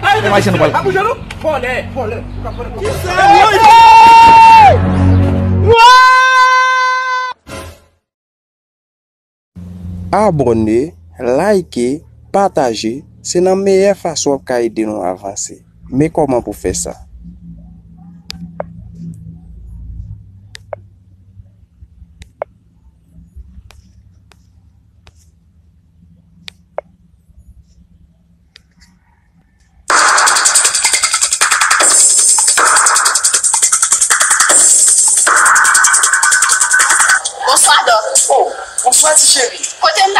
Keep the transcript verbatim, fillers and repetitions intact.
Ay, men mache nou pral. Pa bouje non. Vòlè, vòlè. Ou ka vòlè. Abòne, like, pataje, se nan meyè fason w ap ka ede nou avanse. Men kòman pou fè sa. Bonswa, Dòk. Oh, bonswa, ti cheri. Kote m t